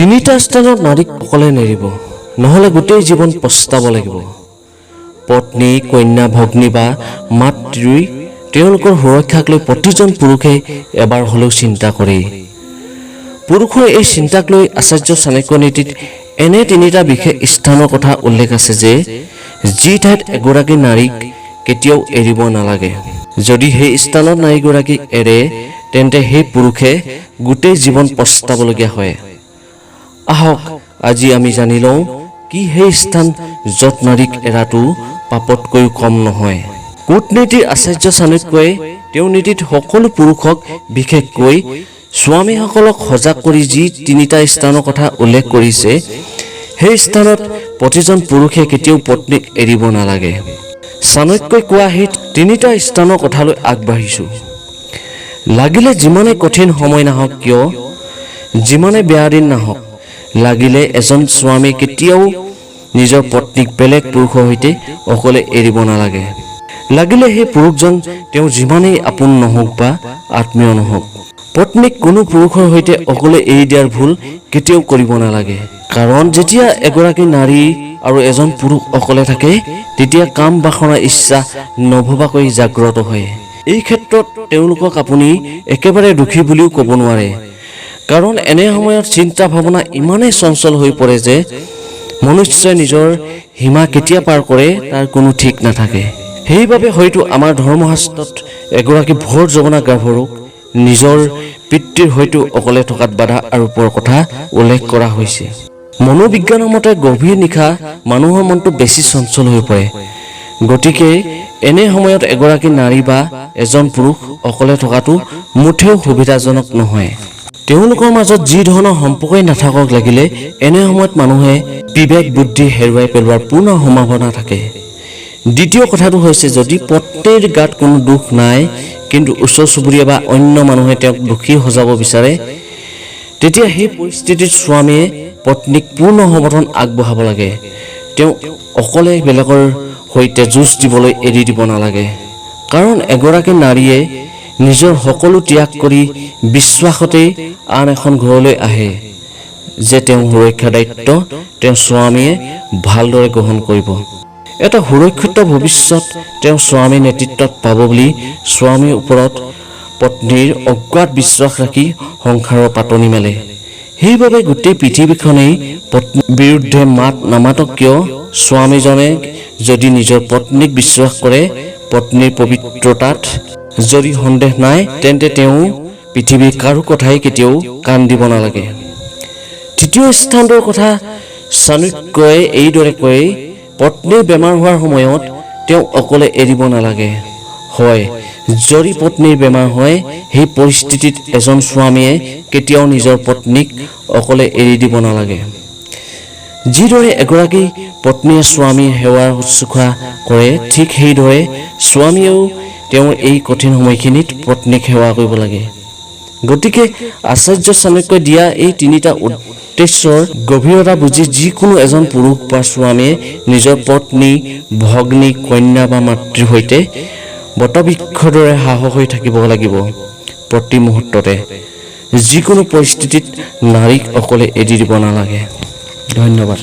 তিনিটা স্থানত নাৰীক অকলে নেৰিব, নহ'লে গোটেই জীৱন পস্তাব লাগিব। পত্নী, কন্যা, ভগ্নী বা মাতৃ, তেওঁলোকৰ সুৰক্ষাক লৈ প্ৰতিজন পুৰুষে এবাৰ হ'লেও চিন্তা কৰে। পুৰুষৰ এই চিন্তাক লৈ আচাৰ্য চাণক্য নীতিত এনে তিনিটা বিশেষ স্থানৰ কথা উল্লেখ আছে যে যি ঠাইত এগৰাকী নাৰীক কেতিয়াও এৰিব নালাগে। যদি সেই স্থানত নাৰীগৰাকীক এৰে, তেন্তে সেই পুৰুষে গোটেই জীৱন পস্তাবলগীয়া হয়। আহক, আজি আমি জানি লওঁ কি সেই স্থান য'ত নাৰীক এৰাটো পাপতকৈও কম নহয়। কূটনীতিৰ আচাৰ্য চাণক্যই তেওঁৰ নীতিত সকলো পুৰুষক, বিশেষকৈ স্বামীসকলক সজাগ কৰি যি তিনিটা স্থানৰ কথা উল্লেখ কৰিছে, সেই স্থানত প্ৰতিজন পুৰুষে কেতিয়াও পত্নীক এৰিব নালাগে। চাণক্যই কোৱা সেই তিনিটা স্থানৰ কথালৈ আগবাঢ়িছোঁ। লাগিলে যিমানে কঠিন সময় নাহক কিয়, যিমানে বেয়া দিন নাহক লাগিলে, এজন স্বামীয়ে কেতিয়াও নিজৰ পত্নীক বেলেগ পুৰুষৰ সৈতে অকলে এৰিব নালাগে, লাগিলে সেই পুৰুষজন তেওঁ যিমানেই আপোন নহওক বা আত্মীয় নহওক। পত্নীক কোনো পুৰুষৰ সৈতে অকলে এৰি দিয়াৰ ভুল কেতিয়াও কৰিব নালাগে। কাৰণ যেতিয়া এগৰাকী নাৰী আৰু এজন পুৰুষ অকলে থাকে, তেতিয়া কাম বাসনা ইচ্ছা নভবাকৈ জাগ্ৰত হয়। এই ক্ষেত্ৰত তেওঁলোকক আপুনি একেবাৰে দোষী বুলিও ক'ব নোৱাৰে। কাৰণ এনে সময়ত চিন্তা ভাৱনা ইমানেই চঞ্চল হৈ পৰে যে মনুষ্যই নিজৰ সীমা কেতিয়া পাৰ কৰে, তাৰ কোনো ঠিক নাথাকে। সেইবাবে হয়তো আমাৰ ধৰ্মশাস্ত্ৰত এগৰাকী ভৰ যৌৱনা গাভৰুক নিজৰ পিতৃৰ সৈতে অকলে থকাত বাধা আৰোপৰ কথা উল্লেখ কৰা হৈছে। মনোবিজ্ঞানৰ মতে গভীৰ নিশা মানুহৰ মনটো বেছি চঞ্চল হৈ পৰে। গতিকে এনে সময়ত এগৰাকী নাৰী বা এজন পুৰুষ অকলে থকাটো মুঠেও সুবিধাজনক নহয়। তেওঁলোকৰ মাজত যি ধৰণৰ সম্পৰ্কই নাথাকক লাগিলে, এনে সময়ত মানুহে বিবেক বুদ্ধি হেৰুৱাই পেলোৱাৰ পূৰ্ণ সম্ভাৱনা থাকে। দ্বিতীয় কথাটো হৈছে, যদি পত্নীৰ গাত কোনো দোষ নাই, কিন্তু ওচৰ চুবুৰীয়া বা অন্য মানুহে তেওঁক দোষী সজাব বিচাৰে, তেতিয়া সেই পৰিস্থিতিত স্বামীয়ে পত্নীক পূৰ্ণ সমৰ্থন আগবঢ়াব লাগে। তেওঁ অকলে বেলেগৰ সৈতে যুঁজ দিবলৈ এৰি দিব নালাগে। কাৰণ এগৰাকী নাৰীয়ে নিজৰ সকলো ত্যাগ কৰি বিশ্বাসতেই আন এখন ঘৰলৈ আহে যে তেওঁৰ সুৰক্ষা দায়িত্ব তেওঁৰ স্বামীয়ে ভালদৰে গ্ৰহণ কৰিব। এটা সুৰক্ষিত ভৱিষ্যত তেওঁৰ স্বামীৰ নেতৃত্বত পাব বুলি স্বামীৰ ওপৰত পত্নীৰ অগাধ বিশ্বাস ৰাখি সংসাৰৰ পাতনি মেলে। সেইবাবে গোটেই পৃথিৱীখনেই পত্নীৰ বিৰুদ্ধে মাত নামাতক কিয়, স্বামীজনে যদি নিজৰ পত্নীক বিশ্বাস কৰে, পত্নীৰ পবিত্ৰতাত যদি সন্দেহ নাই, তেন্তে তেওঁ পৃথিৱীৰ কাৰো কথাই কেতিয়াও কাণ দিব নালাগে। তৃতীয় স্থানটোৰ কথা চাণক্যই এইদৰে কয়, পত্নীৰ বেমাৰ হোৱাৰ সময়ত তেওঁক অকলে এৰিব নালাগে। হয়, যদি পত্নীৰ বেমাৰ হয়, সেই পৰিস্থিতিত এজন স্বামীয়ে কেতিয়াও নিজৰ পত্নীক অকলে এৰি দিব নালাগে। যিদৰে এগৰাকী পত্নীয়ে স্বামীৰ সেৱা শুশ্ৰূষা কৰে, ঠিক সেইদৰে স্বামীয়েও তেওঁৰ এই কঠিন সময়খিনিত পত্নীক সেৱা কৰিব লাগে। গতিকে আচাৰ্য চাণক্যই দিয়া এই তিনিটা উদ্দেশ্যৰ গভীৰতা বুজি যিকোনো এজন পুৰুষ বা স্বামীয়ে নিজৰ পত্নী, ভগ্নী, কন্যা বা মাতৃৰ সৈতে বটবৃক্ষৰ দৰে সাহস হৈ থাকিব লাগিব। প্ৰতি মুহূৰ্ততে যিকোনো পৰিস্থিতিত নাৰীক অকলে এৰি দিব নালাগে। ধন্যবাদ।